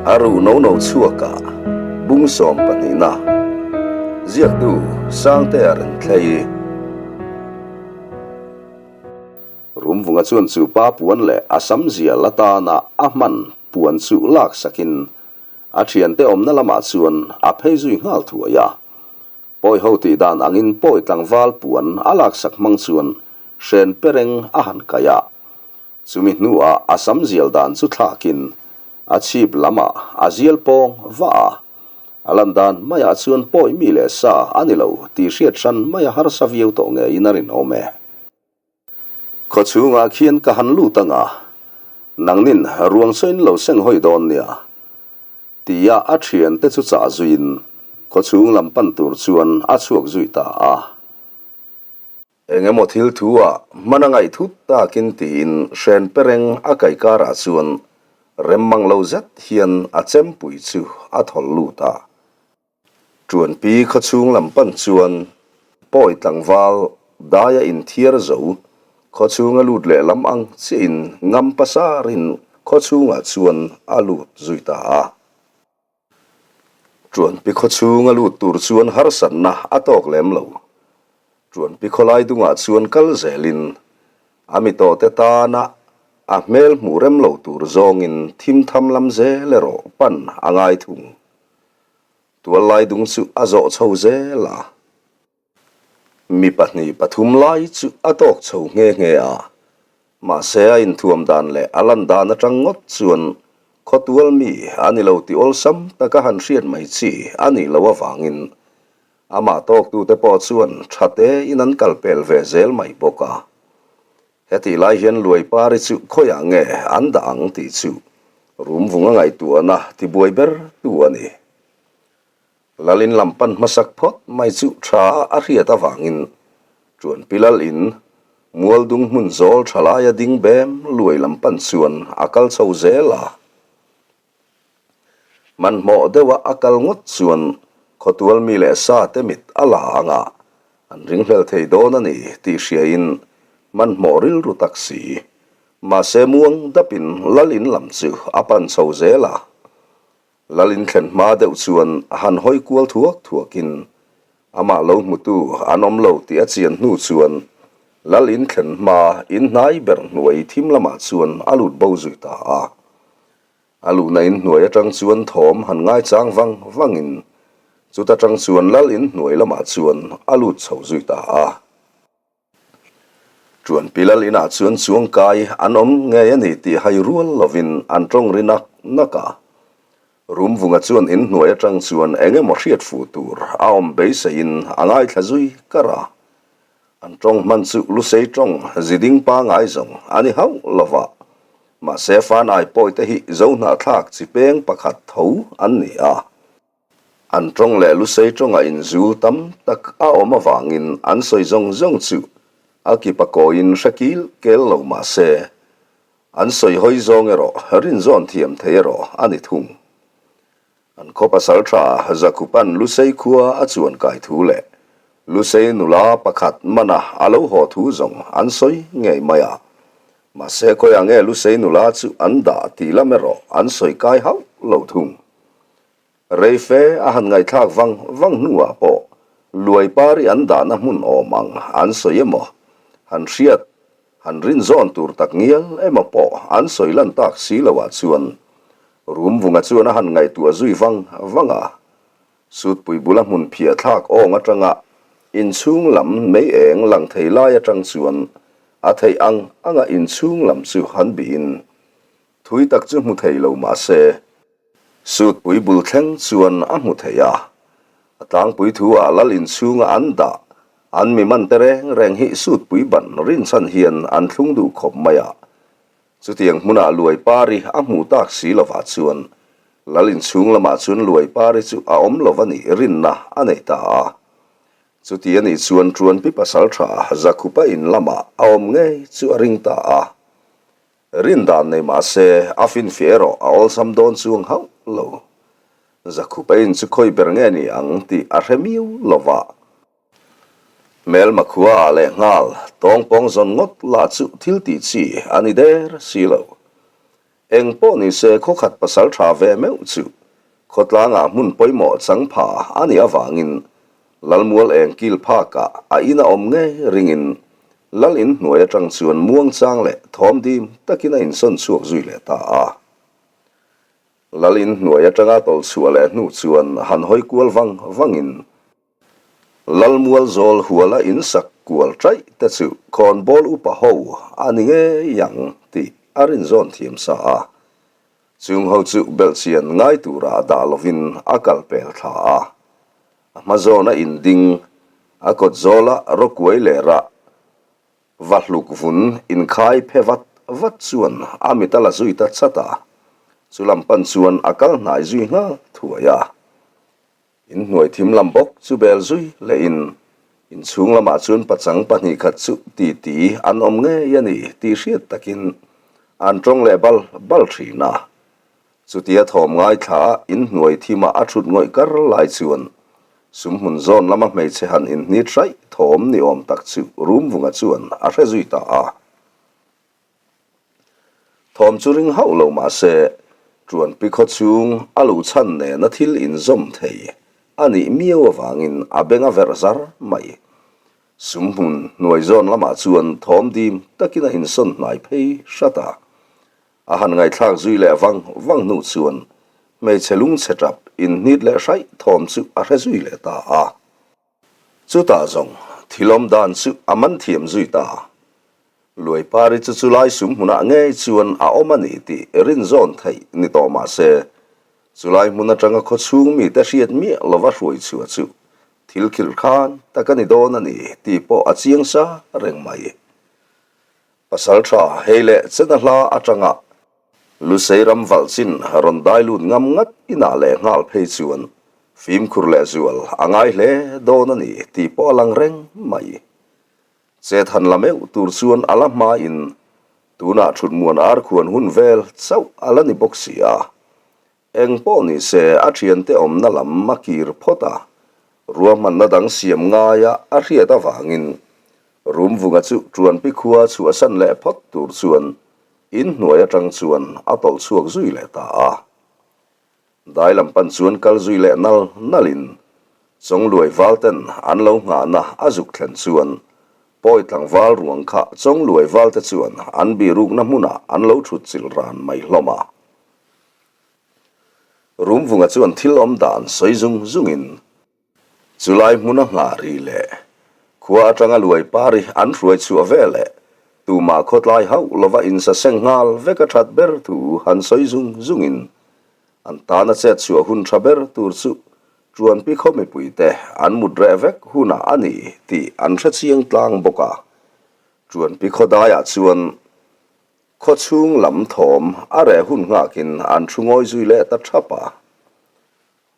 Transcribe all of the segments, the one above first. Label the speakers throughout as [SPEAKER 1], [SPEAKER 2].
[SPEAKER 1] A ruh no no chhuak a, bung sawmpahnihna ziaktu Sangtea Renthlei. Rumvunga chuan chu pa puan leh a sam zial atana a hman puan chu laksakin a thiante awmna lamah chuan a phei zui nghal thuai a. Pawi ho tih dan angin pawi tlangval puan a laksak hmang chuan hren pereng a han kaih a. Chumi hnuah a sam zial dan chu thlakin a chhip lamah a zial pawng vah a. A lan dan maiah chuan pawi mi leh sa a ni lo tih hriat hran mai a harsa viau tawh ngeiin a rinawm e. Khaw chhungah khian ka han lut ang a, nangnin ruang sawiin lo seng hawi dawn nia, tia a thiante chu chah zuiin khaw chhung lam pan tur chuan a chhuak zui ta a. Eng emaw thil thu ah hman a ngaih thut takin tiin hren pereng a kai karah chuan rem mang lo zet hian a chempui chu a thawl lut a. Ṭuanpi khaw chhung lam pan chuan pawi tlangval daia inthiar zo khaw chhunga lut leh lam ang chiahin ngam pasarin khaw chhungah chuan a lut zui ta a. Ṭuanpi khaw chhunga lut tur chuan harsatna a tawk lem lo. Ṭuanpi khawlai dungah chuan kal zelin a mi tawhte tana a hmel hmuh rem lo tur zawngin thim tham lam zel erawh pan a ngai thung. Tuallai dung chu a zawh chho zel a. Mi pahnih pathum lai chu a tawk chho nghe nghe a, mahse a inthuam dan leh a lan dan atang ngawt chuan khawtual mi a ni lo tih awlsam taka han hriat mai chi a nih loh avangin amah tawktute pawh chuan tha tein an kal pel ve zel mai bawk a. Hetih lai hian Luaipari chu khawiah nge an dah ang tih chu Rumvunga ngaihtuahna tibuai ber tu a ni. Lalin lam pan hmasak phawt mai chu tha a hriat avangin Ṭuanpi Lalin Mualdung hmun zawl tha laia ding bem luai lam pan chuan a kal chho zel a. Hmanhmawh deuha a kal ngawt chuan khawtual mi leh sa te mit a la ang a, an ringhlel thei dawn a ni tih hriain hmanhmawh rilru tak si. Mahse muang dapin Lalin lam chu a pan chho zel a. Lal inthlen hma deuh chuan a han hawi kual thuak thuakin amah lo hmutu an awm lo tih a chian hnu chuan Lal inthlen hma inhnai ber hnuai thim lamah chuan a lut bo zui ta a. A luhna inhnuai atang chuan thawm han ngaichang vang vangin chuta tang chuan Lal inhnuai lamah chuan a lut chho zui ta a. Ṭuanpi lal inah chuan chuangkai an awm ngei a ni tih hai rual lovin an ṭawng ri nak nak a. Rumvunga chuan inhnuai aṭang chuan eng emaw hriat fuh tur a awm beiseiin a ngaithla zui kar a. An ṭawng hman chu Lusei ṭawng ziding pangai zawng a ni hauh lo va, mahse Fanai pawite hi Zohnahthlak chi peng pakhat tho an ni a. An tawng leh Lusei tawngah inzul tam tak a awm avangin an sawi zawng zawng chu a kip a kawiin hre kil kel lo mah se, an sawi hawi zawng erawh rinzawn thiam thei erawh a ni thung. An khaw pasal tha Zakhupan Lusei khua a chuan kai thu leh Lusei nula pakhat mana a lo haw thu zawng an sawi ngei mai a, mahse khawiah nge Lusei nula chu an dah tih lam erawh an sawi kai hauh lo thung. Reife a han ngaihthlak vang vang hnuah pawh Luaipari an dahna hmun awm ang an sawi emaw, han hriat, han rinzawn tur tak ngial emaw pawh an sawi lan tak si loah chuan Rumvunga chuan a han ngaihtuah zui vang vang a. Sutpui bula hmun phiah thlak awng atanga inchhung lam mei eng lang thei lai atang chuan a theih ang anga inchhung lam chu han bihin thui tak chu hmu thei lo mah se, Sutpui bul thleng chuan a hmu thei a, a tlangpui thu ah lal inchhunga an dah an mi man te reng reng hi sutpui ban rinchhan hian an thlung duh khawp mai a. Chutiang hmunah Luaipari a hmuh tak si lovah chuan lal inchhung lamah chuan Luaipari chu a awm lo va nih rinna a nei ta a. Chuti a nih chuan Ṭuanpi pasalṭha Zakhupa in lamah a awm ngei chu a ring ta a. Rin dan nei mah se, a finfiah erawh a awlsam dawn chuang hauh lo. Zakhupa in chu khawi ber nge ni ang tih a hre miau lo va. Hmelma khua ah leh nghal tawng pawng zawn ngawt lah chu thil tih chi a ni der si lo. Eng pawh ni se khaw khat pasal tha ve meuh chu khawtlangah hmun pawimawh chang pha a nih avangin Lalmual eng kil phakah a in a awm ngei ringin Lal in hnuai atang chuan muangchang leh thawm dim takin a insawn chhuak zui leh ta a. Lal in hnuai atanga tawlh chhuah leh hnu chuan han hawi kual vang vangin Lalmual zawl huala in sak kual ṭaih te chu khawnbawl upa ho a ni ngei ang tih a rinzawn thiam sa a. Chung ho chu belhchian ngai tura dah lovin a kal pel thla a. A hma zawna inding, a kawt zawla rawkuai leh rah va hluk vun inkhai phe vat vat chuan a mit a la zui ta chat a. Chu lam pan chuan a kal hnai zui nghal thuai a. Inhnuai thim lam bawk chu bel zui lehin inchhung lamah chuan pachang pahnihkhat chu titi an awm ngei a ni tih hriat takin an tawng leh bal bal thin a. Chutia thawm ngaithla inhnuai thimah a thut ngawih kar lai chuan sumhmun zawn lama hmeichhe han inhnit hraih thawm ni awm tak chu Rumvunga chuan a hre zui ta a. Thawm chu ring hauh lo mah se, Ṭuanpi khaw chhung a luh chhan nena thil inzawm thei a nih miau avangin a beng a verh zar mai. Sumhmun hnuai zawn lamah chuan thawm dim takin a insawn hnai phei hrat a. A han ngaihthlak zui leh vang vang hnu chuan hmeichhe lungchhe ṭap inhnit leh hraih thawm chu a hre zui leh ta a. Chutah zawng thil awm dan chu a man thiam zui ta. Luaipari chu chulai sum hmunah ngei chuan a awm a ni tih rinzawn theih ni tawh mah se, chulai hmun atanga khaw chhung mite hriat miah lova hruai chhuah chu thil khilh khan tak a ni dawn a ni tih pawh a chiang sa reng mai. Pasal tha hei leh chena hla atanga Lusei ram valh chin rawn dai lut ngam ngat inah leh nghal phei chuan fimkhur leh zual a ngai hle dawn a ni tih pawh a lang reng mai. Chet han la meuh tur chuan a la hmain tunah thutmuan ar khuan hun vel chauh a la ni bawk si a. Eng pawh ni se a thiante awmna lam a kir phawt a, ruahmanna dang siam ngaia a hriat avangin Rumvunga chu Ṭuanpi khua chhuahsan leh phawt tur chuan inhnuai aṭang chuan a tawlh chhuak zui leh ta a. Dai lam pan chuan kal zui leh nal nalin Chawngluai valten an lo nghahna a zuk thlen chuan Pawi tlangval ruang kha Chawngluai valte chuan an bihrukna hmunah an lo ṭhut chilh ran mai hlawm a. Rumvunga chuan thil awm dan sawi zung zungin chulai hmuna nghah ri leh khua atanga luai pari an hruai chhuah ve leh tumah khawtlai hauh lova insaseng nghal vek a that ber thu han sawi zung zungin an tana chet chhuah hun tha ber tur chu Ṭuanpi khaw mipuite an mut reh vek hunah a ni tih an hre chiang tlang bawk a. Ṭuanpi khaw daiah chuan Khaw chhung lam thawm a reh hun nghakin an thu ngawi zui leh ta thap a.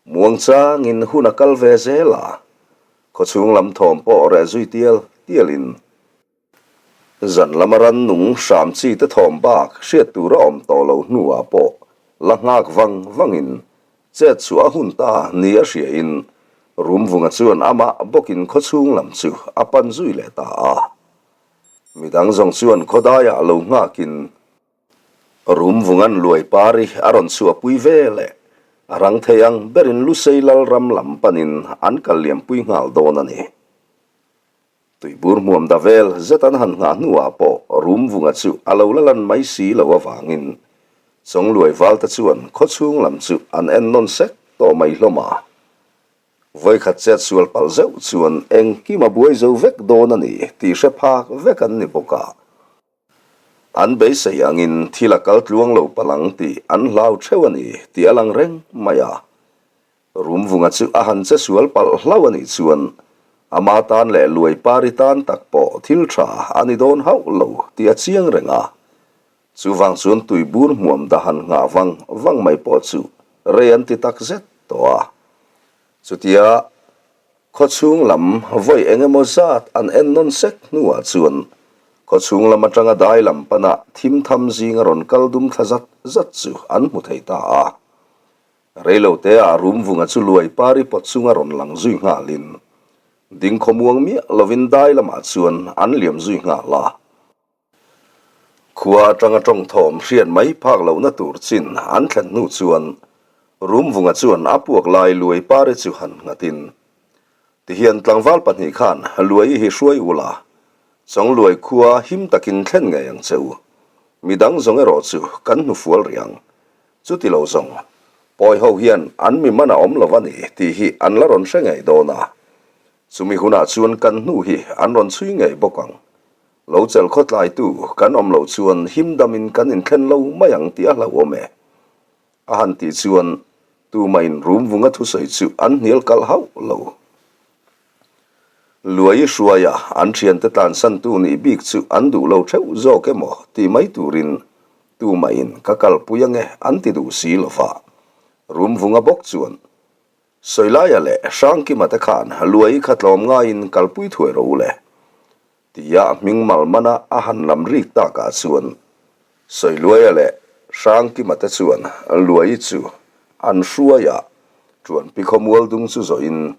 [SPEAKER 1] Muang changin hun a kal ve zel a, khaw chhung lam thawm pawh reh zui tial tialin zan lama rannung hram chi te thawm bak hriat tur a awm tawh lo hnuah pawh la nghak vang vangin chet chhuah a hun ta ni a hriain Rumvunga chuan amah bawkin khaw chhung lam chu a pan zui leh ta a. Midang zawng chuan khawdaiah lo nghakin Rumvungan luai pari a rawn chhuahpui ve leh a rang thei ang berin Lusei lal ram lam panin an kal liampui nghal dawn a ni. Tuibur hmuam da vel zet an han nghah hnuah pawh Rumvunga chu a lo la lan mai si lo avangin Chawngluai valte chuan khawchhung lam chu an en nawn sek tawh mai hlawm a. Vawikhat chet sual palh zeuh chuan engkim a buai zo vek dawn a ni tih hre phak vek an ni bawk a. An beisei angin thil a kal tluang lo palh ang tih an hlau theuh a ni tih a lang reng mai a. Rumvunga chu a han che sual palh hlauh a nih chuan ama tan leh luai pari tan tak pawh thil tha a ni dawn hauh lo tih a chiang reng a. Chuvang chuan tuibur hmuam dahan nghah vang vang mai pawh chu rei an ti tak zet tawh a. Chutia khaw chhung lam vawi eng emaw zat an en nawn sek hnuah chuan khaw chhung lam atanga dai lam pana thim tham zinga rawn kal dum thla zat zat chu an hmu thei ta a. Reiloteah Rumvunga chu luai pari pawt chunga rawn lang zui nghalin ding khawmuang miah lovin dai lamah chuan an liam zui nghal a. Khua atanga tawng thawm hriat mai phak lohna tur chin an thlen hnu chuan Rumvunga chuan a puak lai Luai Pari chu han nghatin, Tihian tlangval pahnih khan Luai hi hruai ula, Chawngluai khua him takin thlen ngei ang che u. Midang zawng erawh chu kan hnufual rih ang. Chuti lo zawng, pawi ho hian an mi man a awm lo a ni tih hi an la rawn hre ngei dawn a. Chumi hunah chuan kan hnu hi an rawn chhui ngei bawk ang. Lo chelh khawtlaitu kan awm loh chuan him damin kan inthlen lo mai ang tih a hlauhawm e. A han tih chuan tumahin Rumvunga thusawi chu an hnial kalh hauh lo. Luai hruaia an thiante tlansantu nih bik chu an duh lo theuh zawk emaw tih mai turin tumahin ka kalpui ange an ti duh si lova. Rumvunga bawk chuan Sawilaia leh Hrangkima te khan Luai kha tlawm ngaiin kalpui thuai rawh u le. Tia hming mal mana a han lam rik takah chuan Sawiluaia leh Hrangkima te chuan Luai chu an hruai a, Ṭuanpi khawmual dung chu zawhin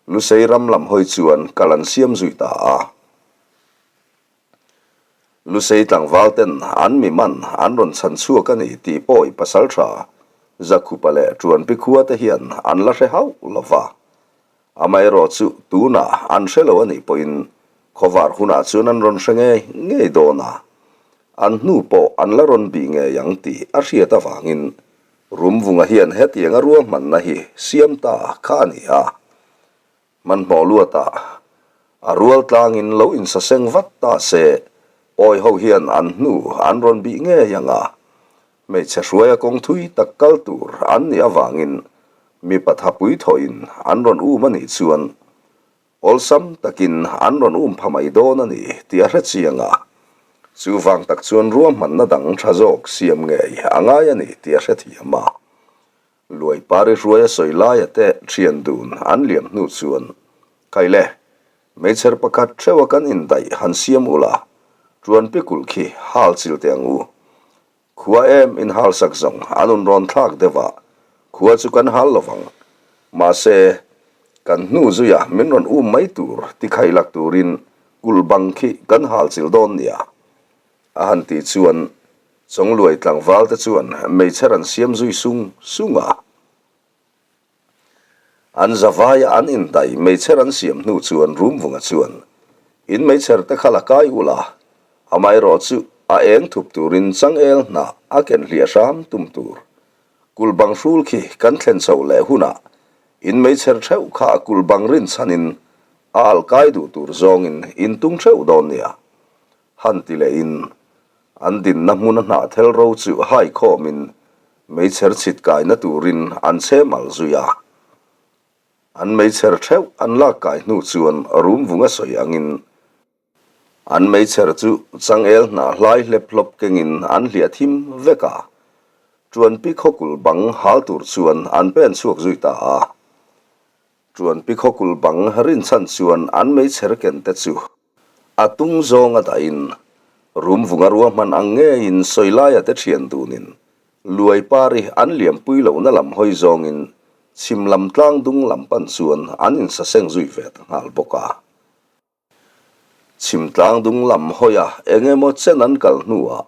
[SPEAKER 1] Lusei ram lam hawi chuan kal an siam zui ta a. Lusei tlangval ten an mi man an rawn chhan chhuak a ni tih pawi pasalṭha Zakhupa leh Ṭuanpi khua te hian an la hre hauh lo va. Amaherawh chu tunah an hre lo a nih pawhin khawvar hunah chuan an rawn hre ngei ngei dawn a, an hnu pawh an la rawn bih ngei ang tih a hriat avangin Rumvunga hian hetianga ruahmanna hi siam ta kha a ni a. Hmanhmawh luatah a rual tlangin lo insaseng vat ta se, pawi ho hian an hnu an rawn bih ngei ang a. Hmeichhe hruaia kawng thui tak kal tur an nih avangin mipa thapui thawhin an rawn um a nih chuan awlsam takin an rawn um pha mai dawn a ni tih a hre chiang a. Chuvang tak chuan ruahmanna dang tha zawk siam ngei a ngai a ni tih a hrethiam a. Luai Pari hruaia sawi laia te thian dun an liam hnu chuan, Kaile, meichher pakhat theuha kan indaih han siam ula, ṭuan pikulh khi hal chil teh ang u. Khua em in hal sak zawng an un rawn thlak deuh a, khua chu kan hal lo vang. Mahse, kan hnu zuia min rawn um mai tur tikhaih lak turin kulh bang khi kan hal chil dawn nia. A han tih chuan Chawngluai tlangval te chuan meichher an siam zui sung sung a. An zavaia an indaih meichher an siam hnu chuan Rumvunga chuan, In meichher te kha la kai ula, amaherawh chu a eng thup turin changel hnah a ken hliah hram tum tur. Kulh bang hrul khi kan thlen chho leh hunah in meichher theuh kha kulh bang rinchhanin a alh kai duh tur zawngin in tung theuh dawn nia. Han ti lehin an dinna hmuna hnahthel ro chu haikhawmin meichher chhit kaina turin an chhem al zui a. An meichher theuh an lak kai hnu chuan Rumvunga sawi angin an meichher chu changel hnah hlai hlep hlawp kengin an hliah thim vek a. Ṭuanpi khawkul bang hal tur chuan an pen chhuak zui ta a. Ṭuanpi khawkul bang rinchhan chuan an meichher ken te chu A tung zawng a dahin Rumvunga ruahman ang ngeiin Sawilaia te thian dunin Luaipari an liampui lohna lam hawi zawngin chhim lam tlang dung lam pan chuan an insaseng zui ve ta nghal bawk a. Chhim tlang dung lam hawia eng emaw chen an kal hnuah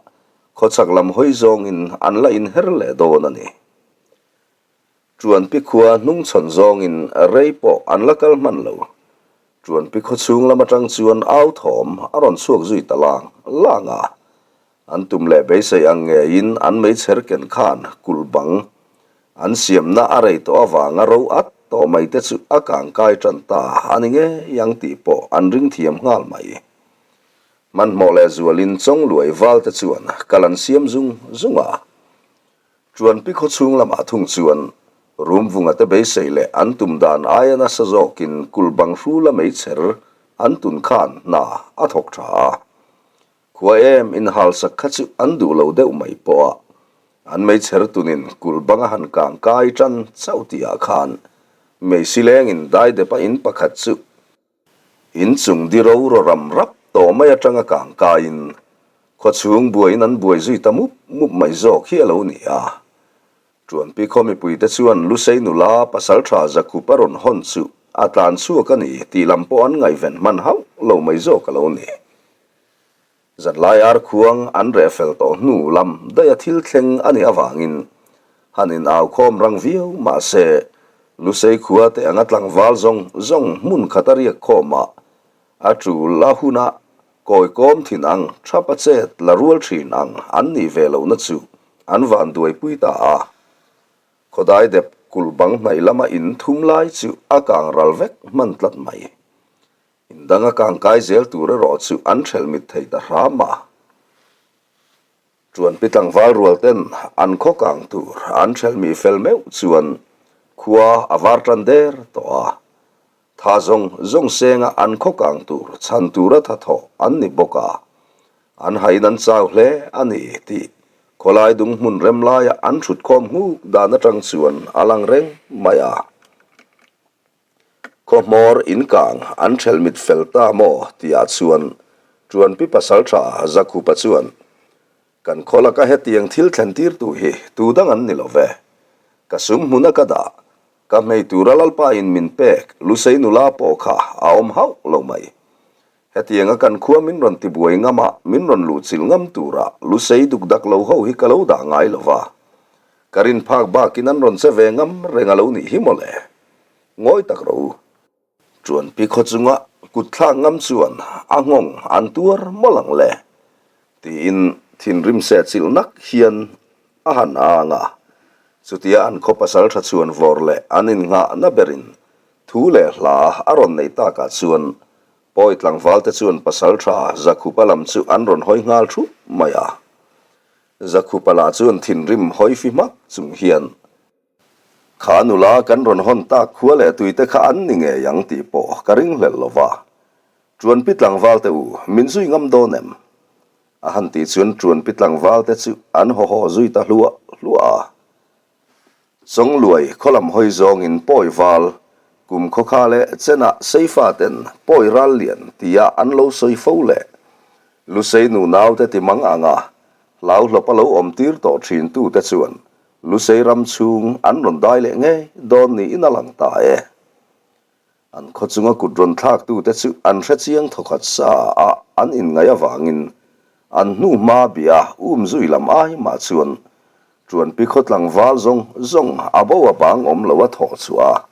[SPEAKER 1] khawchhak lam hawi zawngin an la inher leh dawn a ni. Ṭuanpi khua hnungchhawn zawngin rei pawh an la kal hman lo. Ṭuanpi khaw chhung lam aṭang chuan au thawm a rawn chhuak zui ta lang lang a. An tum leh beisei ang ngeiin an meichher ken khan kulh bang an siamna a rei tawh avanga ro at tawh mai te chu a kang kai ṭan ta a ni ngei ang tih pawh an ring thiam nghal mai. Hmanhmawh leh zualin Chawngluai val te chuan kal an siam zung zung a. Chuanpi khaw chhung lamah thung chuan Rumvunga te beisei leh an tum dan aia nasa zawkin kulh bang hrula meichher an tun khan hna a thawk tha a. Khua em inhalsak kha chu an duh lo deuh mai pawh a, an meichher tunin kulh banga han kang kai tan chauh tihah khan meisi lengin daidepa in pakhat chu In chung di ro ro ram rap tawh mai atanga kang kaiin khawchhung buaiin an buai zui ta mup mup mai zawk hi a lo ni a. Ṭuanpi khaw mipuite chuan Lusei nula pasalṭha Zakhup a rawn hawn chu a tlan chhuak a ni tih lam pawh an ngaihven hman hauh lo mai zawk a lo ni. Zanlai ar khuang an reh fel tawh hnu lam daiha thil thleng a nih avangin han in au khawm rang viau mah se Lusei khua te anga tlangval zawng zawng hmun khat a riak khawm a, a tul a huna kawi kawm thin ang thap a chet la rual thin ang an nih ve lohna chu an van duaipui ta a. Khawdai dep kulh bang hnaih lama in thum lai chu a kang ral vek hman tlat mai. In dang a kang kai zel tur erawh chu an hrelh mit thei ta hram a. Chuan pi tlangval rual ten an khaw kang tur an hrelh mi fel meuh chuan khua a var tan der tawh a. Tha zawng zawng senga an khaw kang tur chhan tura tha thawh an ni bawk a. An hain an chau hle a ni tih khawlai dung hmun rem laia an thut khawm nghuk dan atang chuan a lang reng mai a. Khawhmawr inkang an ṭhelh mit fel ta maw tihah chuan Ṭuanpi pasalṭha Zakhupa chuan, Kan khaw laka hetiang thil thlen tirtu hi tu dang an ni lo ve. Ka sum hmuna ka dah, ka hmei tura Lalpain min pek Lusei nula pawh kha a awm hauh lo mai. Hetianga kan khua min rawn tibuai ngam a, min rawn luhchilh ngam tura Lusei duk dak lo ho hi ka lo dah ngai lo va. Ka rin phak bakin an rawn che ve ngam reng a lo nih hi mawle. Ngawi tak rawh u. Chuanpi khaw chunga kut thlak ngam chuan a nghawng an tuar mawlh ang le, tiin thinrim sehchilh nak hian a han ang a. Chutia an khaw pasal tha chhuan vawr leh an innghahna berin thu leh hla a rawn neih takah chuan Pawi tlangvalte chuan pasal tha Zakhupa lam chu an rawn hawi nghal thup mai a. Zakhupa lah chuan thinrim hawi fi hmak chung hian Kha nula kan rawn hawn tak khua leh tuite kha an ni ngei ang tih pawh ka ring hlelh lo va. Ṭuanpi tlangvalte u, min zui ngam dawn em? A han tih chuan ṭuanpi tlangvalte chu an haw haw zui ta hluah hluah a. Chawngluai khaw lam hawi zawngin pawi val, kum khawkha leh chenah Seifa ten pawi ral lian tia an lo sawi fo leh Lusei nu naute ti mang anga hlauhlawpa lo awm tir tawh ṭhintute chuan Lusei ram chhung an rawn dai leh ngei dawn niin a lang ta e. An khaw chunga kut rawn thlaktute chu an hre chiang thawkhat sa a an inngaih avangin an hnu hma bia um zui lam ai mah chuan Ṭuanpi khaw tlangval zawng zawng a bo a bang awm lo a thawh chhuah a,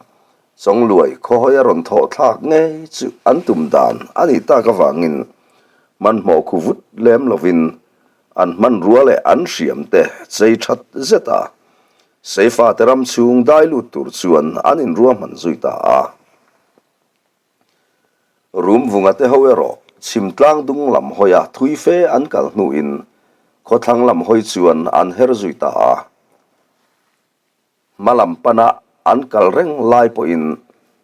[SPEAKER 1] Chawngluai khawhawi a rawn thawh thlak ngei chu an tum dan a nih tak avangin hmanhmawh khu vut lem lovin An hmanrua leh an hriam te chei that zet a, Seifa te ram chhung dai lut tur chuan an inruahman zui ta a. Rumvunga te ho erawh chhim tlang dung lam hawi a thui fe an kal hnuin khawthlang lam hawi chuan an her zui ta a. Hma lam pana an kal reng lai pawhin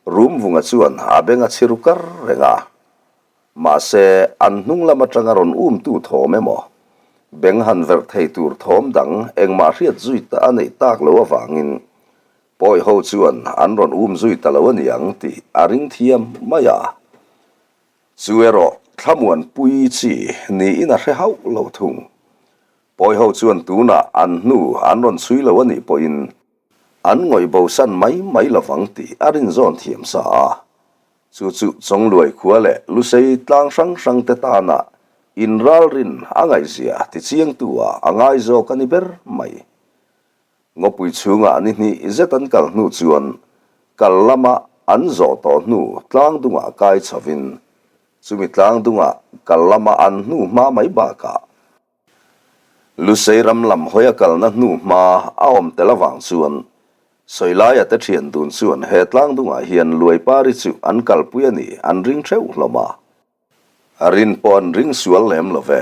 [SPEAKER 1] Rumvunga chuan a beng a chhiru kar reng a. Mahse, an hnung lam atanga rawn umtu thawm emaw, beng han verh thei tur thawm dang engmah hriat zui ta a neih tak lo avangin Pawi ho chuan an rawn um zui ta lo a niang tih a ring thiam mai a. Chu erawh thlamuanpui chi niin a hre hauh lo thung. Pawi ho chuan tunah an hnu an rawn chhui lo a nih pawhin an ngawih bosan mai mai lovang tih a rinzawn thiam sa a. Chu chu Chawngluai khua leh Lusei tlang hrang hrang te tana inralrin a ngaihzia tichiangtu ah a ngai zawk a ni ber mai. Ngawpui chhungah ni hnih zet an kal hnu chuan kal lama an zawh tawh hnu tlang dungah kai chhovin chumi tlang dungah kal lama an hnu hma mai bakah Lusei ram lam hawi a kalna hnu hma a awm tel avang chuan Sawilaia te thian dun chuan he tlang dungah hian Luaipari chu an kalpui a ni an ring theuh hlawm a. A rin pawh an ring sual lem lo ve.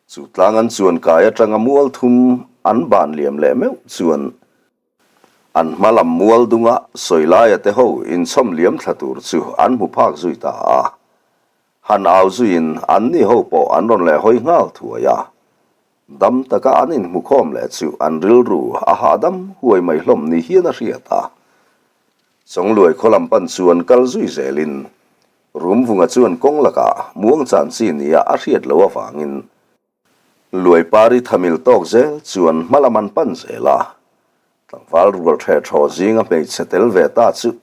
[SPEAKER 1] Chu tlang an chuan kai atanga mual thum an ban liam leh meuh chuan an hma lam mual dunga Sawilaia te ho inchhawm liam thla tur chu an hmu phak zui ta a. Han au zuiin anni ho pawh an rawn leh hawi nghal thuai a. Dam taka an inhmukhawm leh chu an rilru a hahdam huai mai hlawm ni hian a hriat a. Chawngluai khaw lam pan chuan kal zui zelin Rumvunga chuan kawng lakah muang chan chi nia a hriat loh avangin Luaipari thamil tawk zel chuan hma lam an pan zel a. Tlangval rual ṭhe ṭhaw zinga hmeichhe tel ve ta chu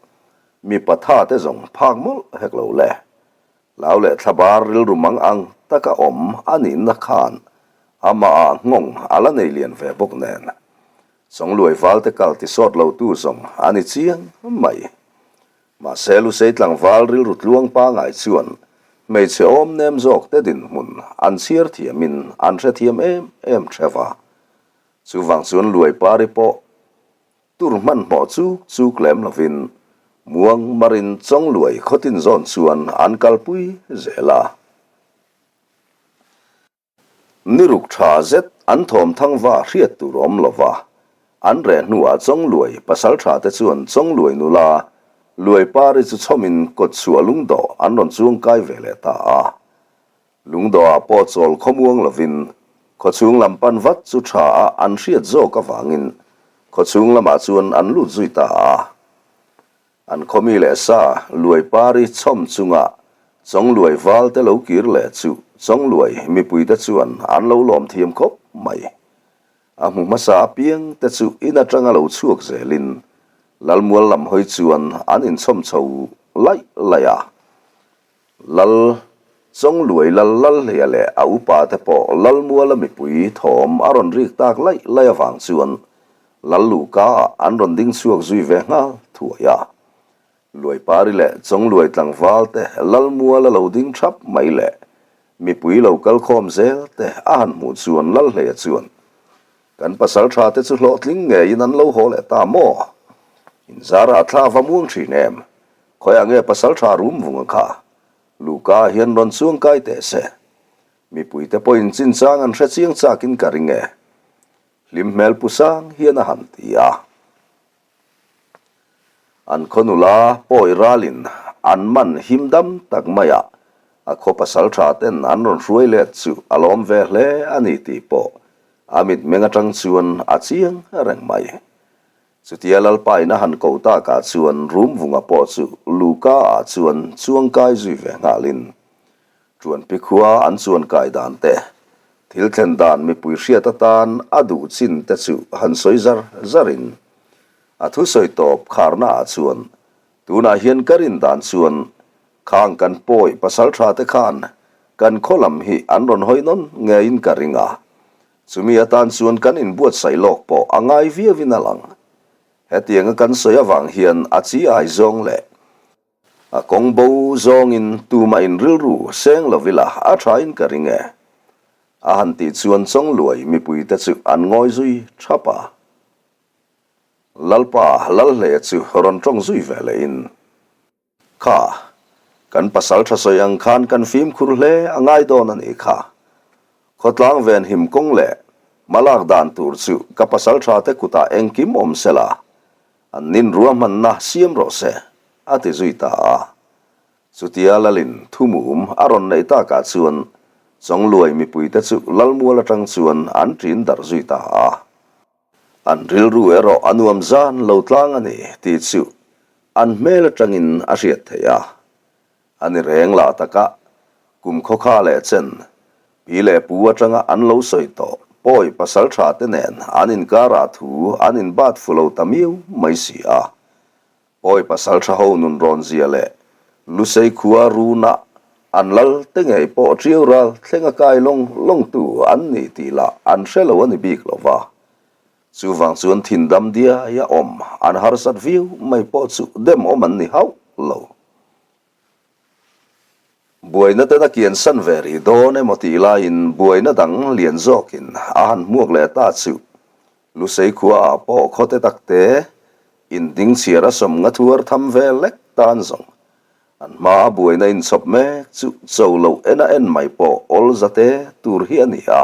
[SPEAKER 1] mipa tha te zawng phak mawlh hek lo le. Hlau leh thlabar rilru mang ang taka awm a nihna khan amahah nghawng a la nei lian ve bawk nen. Chawngluai valte kal ti sawt lotu zawng a ni chiang mai. Mahse Lusei tlangval rilru tluang pangai chuan hmeichhe awm nem zawk te dinhmun an chhiar thiamin an hrethiam em em theuh a. Chuvang chuan Luaipari pawh Tur hmanhmawh chuk chuk lem lovin muang marin Chawngluai khawtin zawn chuan an kalpui zel a. Ni ruk tha zet an thawm thangva hriat tur awm lova an reh hnuah Chawngluai pasaltha te chuan Chawngluai nula Luaipari chu chhawmin kawtchhuah lungdawh an rawn chuangkai ve leh ta a. Lungdawhah pawh chawl khawmuang lovin khawchhung lam pan vat chu tha a an hriat zawk avangin khawchhung lamah chuan an lut zui ta a. An khawmi leh sa Luaipari chhawm chunga Chawngluai val te lo kir leh chu Chawngluai mipuite chuan an lo lawm thiam khawp mai. A hmu hmasa apiang te chu in atanga lo chhuak zelin Lalmual lam hawi chuan an inchhawm chho laih laih a. Lal Chawngluai Lal Lalhleia leh a upa te pawh Lalmuala mipui thawm a rawn rik tak laih laih avang chuan Lal Luhka ah an rawn ding chhuak zui ve nghal thuai a. Luaipari leh Chawngluai tlangval te Lalmuala lo ding thap mai leh mipui lo kal khawm zel te a han hmuh chuan Lalhleia chuan Kan pasal tha te chu hlawhtling ngeiin an lo haw leh ta maw? Inzarah thla va muang thin em? Khawiah nge pasal tha rum vung a kha? Luka hian rawn chuang kai teh se. Mipuite pawhin chinchang an hre chiang chakin ka ring e. Hlim hmel pu sang hian a han ti a. An khaw nula pawi ralin an man him dam tak maiah a khaw pasal tha ten an rawn hruai let chu a lawm ve hle a ni tih pawh a mitmeng atang chuan a chiang reng mai. Chutia Lalpa in a han koh takah chuan Rumvunga pawh chu Luka ah chuan chuangkai zui ve nghalin Ṭuanpi khua an chuankai dan te, thil thlen dan mipui hriat atan a duh chin te chu han sawi zar zarin a thusawi tawp kharna ah chuan tunah hian ka rin dan chuan khang kan pawi pasalṭha te khan kan khaw lam hi an rawn hawi nawn ngeiin ka ring a. Chumi atan chuan kan inbuatsaih lawk pawh a ngai viauin a lang. Hetianga kan sawi avang hian a chi ai zawng leh a kawng bo zawngin tumah in rilru seng lo ila a thain ka ring e. A han tih chuan Chawngluai mipuite chu an ngawi zui thap a. Lalpa Lalhleia chu rawn tawng zui ve lehin. Kha, kan pasal tha sawi ang khan kan fimkhur hle a ngai dawn a nih kha. Khawtlang venhim kawng leh hmalak dan tur chu ka pasal tha te kutah engkim awm se la, an nin ruahmanna siam rawh se, a ti zui ta a. Chutia Lalin thumum a rawn neih takah chuan Chawngluai mipuite chu Lalmual atang chuan an ṭin darh zui ta a. An rilru erawh a nuam zan lo tlang a ni tih chu an hmel atangin a hriat theih a. A ni reng lah taka kum khawkha leh chen pi leh pu atanga an lo sawi tawh pawi pasal tha te nen an inkarah thu an inbat fu lo ta miau mai si a. Pawi pasal tha ho nun rawn zia leh Lusei khua runa an lal te ngei pawh ṭiau ral thleng a kai lawng lawng tu an ni tih lah an hre lo a ni bik lo va. Chuvang chuan thin dam diai a awm an harsat viau mai pawh chu dem awm an ni hauh lo. Buaina ten a kian san ve rih dawn emaw tih laiin buaina dang lian zawkin a han hmuak leh ta chu Lusei khuaah pawh khawte takte inding chhiar a sawm nga thuar tham ve lek tan zawng. An hmaa buaina inchhawp mek chu cho loh en a en mai pawh awl zate tur hi a ni a.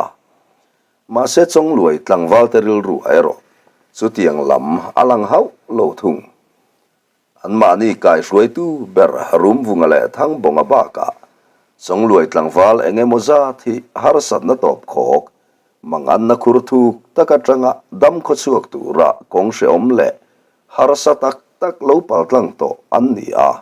[SPEAKER 1] Mahse Chawngluai tlangvalte rilru erawh chutiang lam a lang hauh lo thung. Anmahni kaihruaitu ber Rumvunga leh Thangbawnga bakah Chawngluai tlangval eng emaw zat hi harsatna tawp khawk, manganna khur thuk tak atanga dam khawchhuak tura kawng hrehawm leh harsa tak tak lo paltlang tawh an ni a.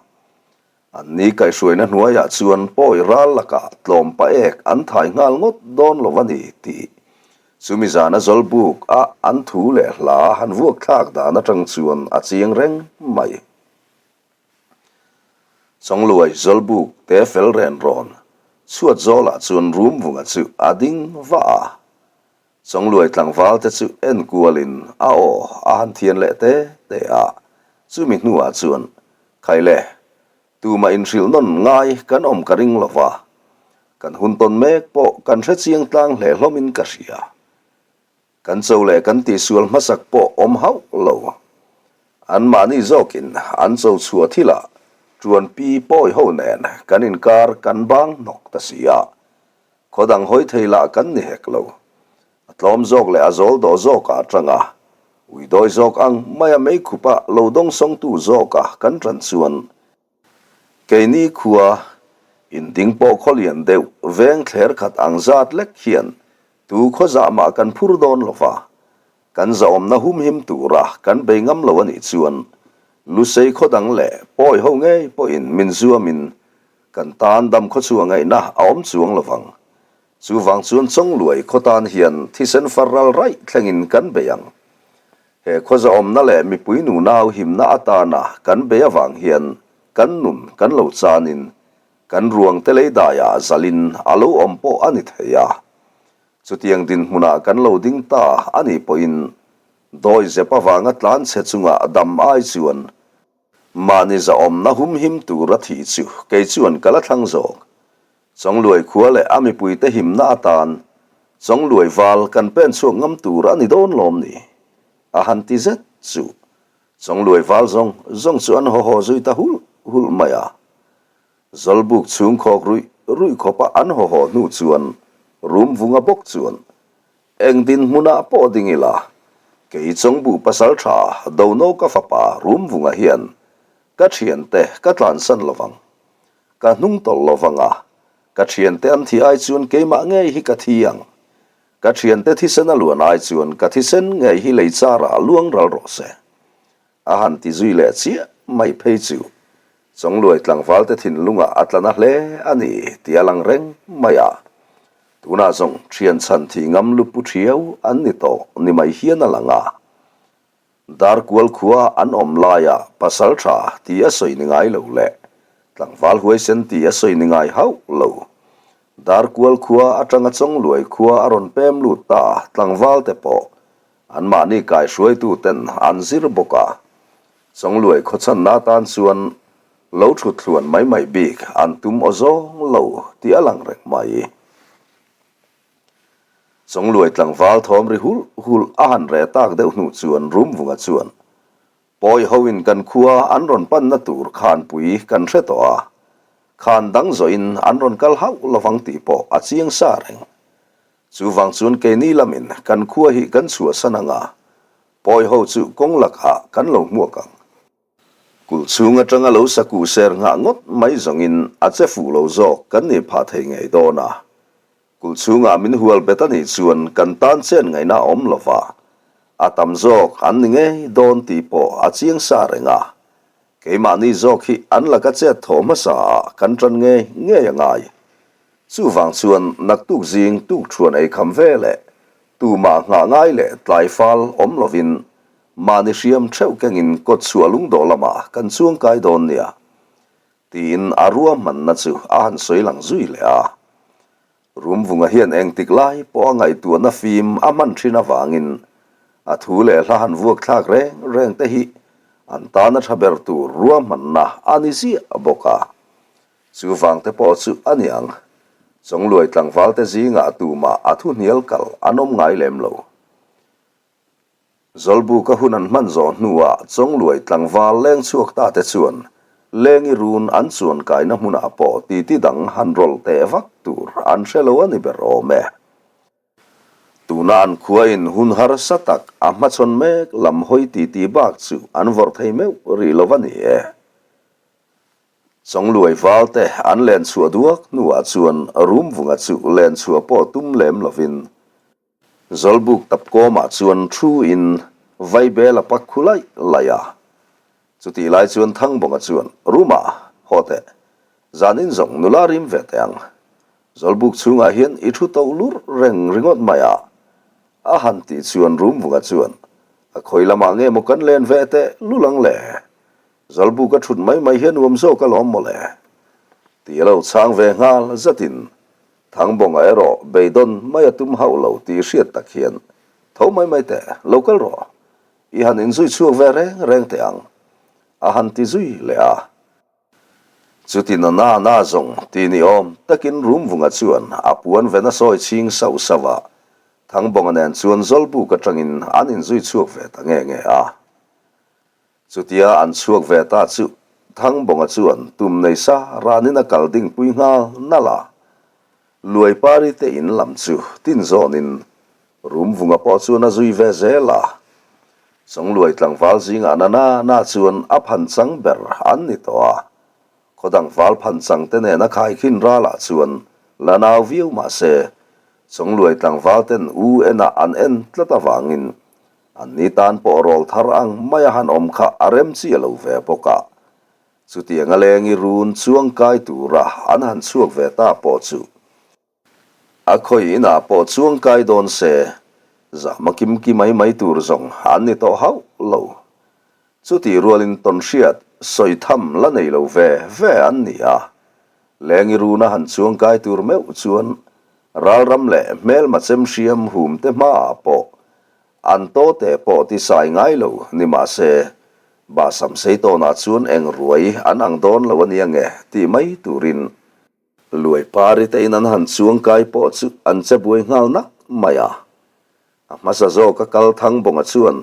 [SPEAKER 1] Anni kaihhruaina hnuaiah chuan pawi ral lakah tlawm paek an thai nghal ngawt dawn lo a ni tih chumi zana Zawlbuk a an thu leh hla han vuak thlak dan atang chuan a chiang reng mai. Chawngluai Zawlbuk te fel ren rawn. Chhuat zawlah chuan Rumvunga chu a ding vah a. Chawngluai tlangval te chu en kualin a aw a han thian leh te te a, chumi hnuah chuan, Khaile, tumah inhrilh nawn ngai kan awm ka ring lo va, kan hun tawn mek pawh kan hre chiang tlang hle hlawmin ka hria. Kan cho leh kan tihsual hmasak pawh awm hauh lo. Anmahni zawkin an cho chhuah thilah ṭuanpi pawi ho nen kan inkar kan bang hnawk ta si a, Khaw dang hawi thei lah kan ni hek lo. A tlawm zawk leh a zawl dawh zawkah a tang a, ui dawi zawk ang maia meikhupa lo dawngsawngtu zawka kan tan chuan keini khua inding pawh khaw lian deuh veng thler khat ang zat lek hian tu khaw zah mah kan phur dawn lo va, kan zahawmna humhim tura kan bei ngam lo a nih chuan Lusei khaw dang leh pawi ho ngei pawhin min zuamin Kan tan dam khaw chu a ngaihna a awm chuang lo vang. Chuvang chuan Chawngluai khaw tan hian thisen far ral raih thlengin kan bei ang. He khaw zahawmna leh mipui nunau himna atana kan bei avang hian kan nun kan lo chanin kan ruang te lei daiah zalin a lo awm pawh a ni thei a. Chutiang dinhmunah kan lo ding ta a nih pawhin dawi zep avanga tlanchhe chunga dam ai chuan Mahni zahawmna humhim tura thih chu kei chuan ka la thlang zawk. Chawngluai khua leh a mipuite himna atan Chawngluai val kan pen chhuak ngam tur a ni dawn lawm ni? A han ti zet chu. Chawngluai val zawng zawng chu an haw haw zui ta hulh hulh mai a. Zawlbuk chhung khawk ruih ruih khawpa an haw haw hnu chuan Rumvunga bawk chuan Eng dinhmunah pawh ding ila, kei Chawngbuh pasaltha Donoka fapa Rumvunga hian ka thiante ka tlansan lovang. Ka hnung tawlh lovang a, ka thiante an thi ai chuan keimah ngei hi ka thi ang. Ka thiante thisen a luan ai chuan ka thisen ngei hi lei charah luang ral rawh se. A han ti zui leh chiah mai phei chu Chawngluai tlangvalte thinlungah a tla na hle a ni tih a lang reng mai a. Tunah zawng thian chhan thih ngam lu pu thiau an ni tawh ni mai hian a lang a. Darkual khua an awm laia pasal tha tih a sawi ni ngai lo leh tlangval huaisen tih a sawi ni ngai hauh lo. Darkual khua atanga Chawngluai khua a rawn pem lut ta tlangvalte pawh Anmahni kaihruaituten an zir bawk a, Chawngluai khawchhanna atan chuan lo thut thluan mai mai bik an tum aw zawng lo tih a lang reng mai. Chawngluai tlangval thawm ri hulh hulh a han reh tak deuh hnu chuan Rumvunga chuan, Pawi hoin kan khua an rawn panna tur khanpui kan hre tawh a, khan dang zawhin an rawn kal hauh lovang tih pawh a chiang sa reng. Chuvang chuan keini lamin kan khua hi kan chhuahsan ang a, pawi ho chu kawng lakah kan lo hmuak ang. Kulh chhung atanga lo sakuh ser nghah ngawt mai zawngin a che fuh lo zawk kan nih phah thei ngei dawn a. Kulh chhungah min hual bet a nih chuan kan tan chen ngaihna a awm lo va, a tam zawk an ni ngei dawn tih pawh a chiang sa reng a. Keimahni zawk hi an laka chet thawh hmasa ah kan tan ngei ngei a ngai. Chuvang chuan naktuk zing tuk thuan ei kham ve leh tumah nghah ngai leh tlai fal awm lovin mahni hriam theuh kengin kawt chhuah lungdawh lamah kan chuang kai dawn nia tiin a ruahmanna chu a han sawi lang zui leh a. Rumvunga hian engtik lai pawh a ngaihtuahna fim a hman thin avangin a thu leh hla han vuak thlak reng reng te hi an tana tha ber tur ruahmanna a ni ziah bawk a. Chuvang te pawh chu a ni ang. Chawngluai tlangval te zingah tumah a thu hnial kal an awm ngai lem lo. Zawlbuka hun an hman zawh hnuah Chawngluai tlangval leng chhuak ta te chuan Lengi run an chuan kaina hmunah pawh titi dang han rawlh teh vak tur an hre lo a ni ber awm e. Tuna an khuain hun harsa tak a hmachhawn mek lam hawi titi bak chu an vawrh thei meuh rih lo a ni e. Chawngluai valte an len chhuah duak hnuah chuan Rumvunga chu len chhuah pawh tum lem lovin Zawlbuk tapkawmah chuan thu in Vaibel a pak khu laih laih a. Chutih lai chuan Thangbawnga chuan, Ruma, haw teh. Zanin zawng nula rim ve teh ang. Zawlbuk chhungah hian i thu to lur reng ringawt mai a. A han tih chuan Rumvunga chuan, A khawi lamah nge maw kan len ve teh lulang le? Zawlbuk a thut mai mai hian nuam zawk alawm mawle. Tih a lo chhang ve nghal zatin. Thangbawnga erawh beidawn mai a tum hauh lo tih hriat tak hian, Tho mai mai teh, lo kal rawh. I han inzui chhuak ve reng reng teh ang, a han ti zui leh a. Chuti na na na zawng ti ni awm takin Rumvunga chuan a puan ven a sawi chhing sauh sauh a, Thangbawnga nen chuan Zawlbuk atangin an inzui chhuak ve ta nge nge a. Chutia an chhuak ve ta chu Thangbawnga chuan tum nei sa ranin a kal dingpui nghal nalh a. Luaipari te in lam chu tin zawnin Rumvunga pawh chuan a zui ve zel a. Chawngluai tlangval zingah na na na chuan a phan chang ber an ni tawh a. Khawdang val phan chang te nena khaikhin ralah chuan la nau viau mah se Chawngluai tlangval ten u enah an en tlat avangin An ni tan pawh rawl thar ang mai a han awm kha a rem chi a lo ve bawk a. Chutiang a lengi run chuang kai tura an han chhuak ve ta pawh chu a khawi inah pawh chuang kai dawn se, zahma kimki mai mai tur zawng an ni tawh hauh lo. Chutih rualin tawnhriat sawi tham la nei lo ve ve an ni a. Lengi runa han chuang kai tur meuh chuan ralram leh hmelma chemhriam hum te hmaah pawh An tawte pawh tisai ngai lo ni mah se, Bahsam Seitawnah chuan eng ruai an ang dawn lo a nia nge tih mai turin Luai Pari te in an han chuang kai pawh chu an che buai nghal nak mai a. A hmasa zawk a kal Thangbawnga chuan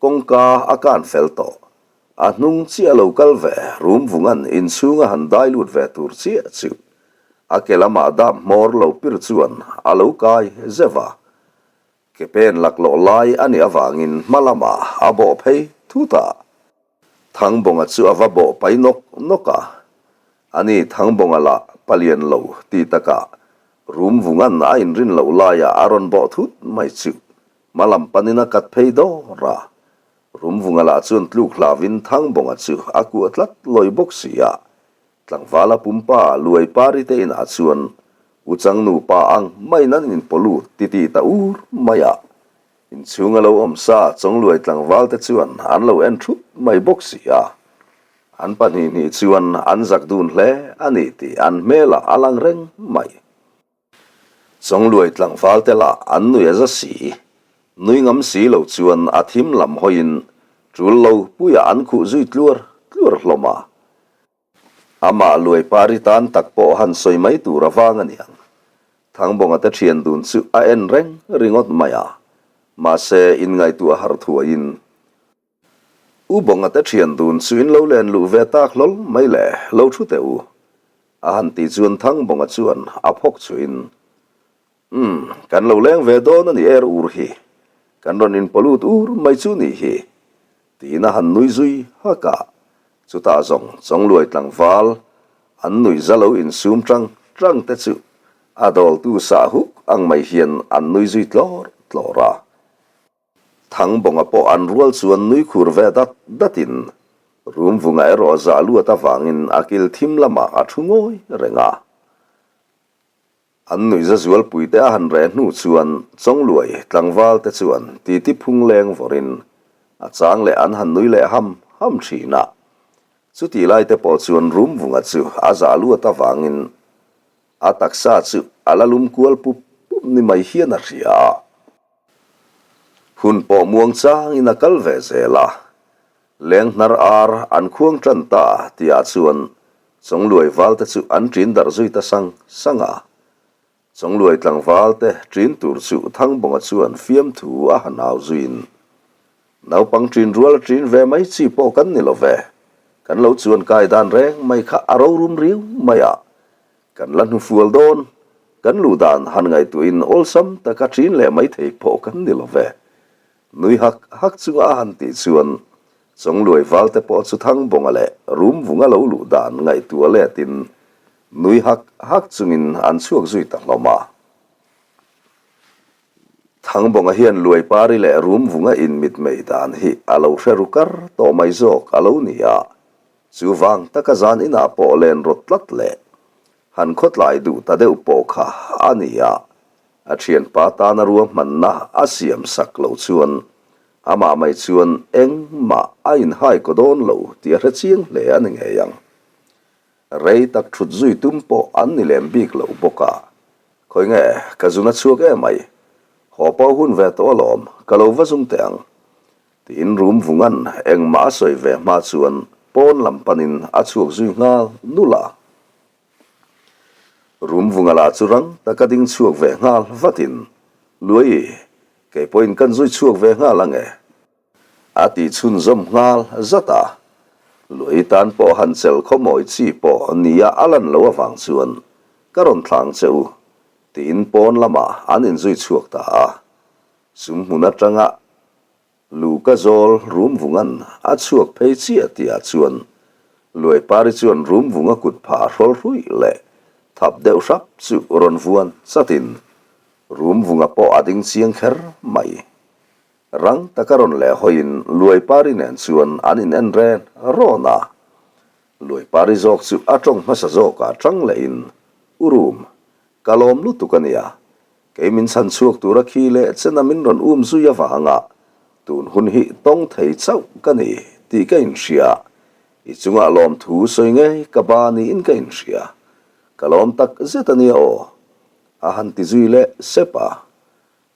[SPEAKER 1] kawngka a kan fel tawh. A hnung chiah lo kal ve Rumvunga'n inchhung a han dai lut ve tur chiah chu a ke lamah dap hmawr lo pir chuan a lo kai zeuh a. Ke pen laklawh lai a nih avangin hma lamah a bawh phei thut a. Thangbawnga chu a va bawh pai nawk nawk a. Ani Thangbawnga lah palian lo ti takah Rumvunga'n a inrin loh laiah a rawn bawh thut mai chu hma lam panin a kat phei dawr a. Rumvunga lah chuan tluk hlauvin Thangbawnga chu a kuah tlat lawi bawk si a. Tlangvala pumpa Luai Pari te inah chuan U Chang nupa ang maiin an inpawlut titi ta ur mai a. Inchhunga lo awm sa Chawngluai tlangval te chuan an lo en thut mai bawk si a. An pahnihnih chuan an zak dun hle a ni tih an hmelah a lang reng mai. Chawngluai tlangval te lah an nui a za si. Nui ngam si lo chuan a thim lam hawiin tul lo puiah an khuh zui tluar tluar hlawm a. Amah luai pari tan tak pawh han sawi mai tur avang a niang. Thangbawnga te thian dun chu a en reng ringawt mai a, mahse inngaihtuah harh thuaiin U Bawnga te thian dun chu in lo len luh ve tak hlawl mai le, lo thu teh u. A han tih chuan Thangbawnga chuan a phawk chuhin Umm, kan lo leng ve dawn a ni er ur hi, kan rawn inpawlut ur mai chu nih hi, tiin a han nui zui hak a. Chutah zawng Chawngluai tlangval an nui za lo insum tang tang te chu a dawltu sah huk ang mai hian an nui zui tlawr tlawr a. Thangbawnga pawh an rual chuan nui khur ve dat datin Rumvunga erawh zah luat avangin a kil thim lamah a thu ngawi reng a. An nuihza zualpuite a han reh hnu chuan Chawngluai tlangval te chuan titi phung leng vawrin a chang leh an han nui leh ham ham thin a. Chutih lai te pawh chuan Rumvunga chu a zah luat avangin a taksa chu a la lum kual pup pup ni mai hian a hria a. Hun pawh muang changin a kal ve zel a, leng hnar ar an khuang tan ta tihah chuan Chawngluai valte chu an ṭin darh zui ta sang sang a. Chawngluai tlangvalte ṭin tur chu Thangbawnga chuan fiamthu a han au zuiin, Naupang ṭin rual a ṭin ve mai chi pawh kan ni lo ve, kan lo chuan kai dan reng mai kha a rorum riau mai a, kan la hnufual dawn, kan luh dan han ngaihtuahin awlsam taka ṭin leh mai thei pawh kan ni lo ve. Nui hak hak chunga a han tih chuan Chawngluai valte pawh chu Thangbawnga leh Rumvunga lo luh dan ngaihtuah letin nui hak hak chungin an chhuak zui ta hlawm a. Thangbawnga hian Luaipari leh Rumvunga inmitmei dan hi a lo hre ru kar tawh mai zawk a lo ni a, chuvang taka zan inah pawh len rawt tlat leh han khawtlai duh ta deuh pawh kha a ni a, a thianpa tana ruahmanna a siam sak lo chuan amah mai chuan engmah a inhai kaw dawn lo tih a hre chiang hle a ni ngei ang. Rei tak thut zui tum pawh an ni lem bik lo bawk a. Khawi nge, ka zun a chhuak em mai. Haw pawh hun ve tawh alawm, ka lo va zum teh ang. Tiin Rumvunga'n engmah a sawi ve hma chuan pawn lam panin a chhuak zui nghal nulh a. Rumvunga lah chu rang taka ding chhuak ve nghal vatin, Luai, kei pawhin kan zui chhuak ve nghal ang e. A ti chhunzawm nghal zat a. Luai tan pawh han chel khawmawi chi pawh nia a lan loh avang chuan ka rawn thlang che u, tiin pawn lamah an inzui chhuak ta a. Sum hmun atanga Luka zawl Rumvunga'n a chhuak phei chiah tihah chuan Luaipari chuan Rumvunga kut phah hrawl hruih leh thap deuh hrap chu rawn vuan chatin Rumvunga pawh a ding chiang kher mai. Rang taka rawn leh hawiin Luaipari nen chuan an in en ren rawn a. Luaipari zawk chu a tawng hmasa zawkah tang lehin, U Rum, ka lawm lutuk a nia. Kei min chhan chhuak tura khi leh chena min rawn um zui avanga tun hun hi tawng thei chauh ka ni tih ka inhria. I chungah lawmthu sawi ngei ka ba niin ka inhria. Ka lawm tak zet a nia aw, a han ti zui leh sep a.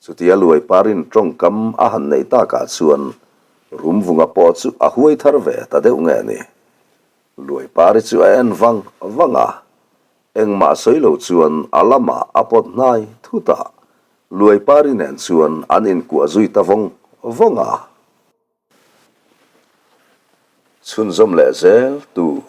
[SPEAKER 1] Chutia Luaiparin tawngkam a han neih takah chuan Rumvunga pawh chu a huai thar ve ta deuh nge ni. Luaipari chu a en vang vang a, engmah sawi lo chuan a lamah a pawt hnai thut a, Luaipari nen chuan an inkuah zui ta vawng vawng a. Chhunzawm leh zel tur.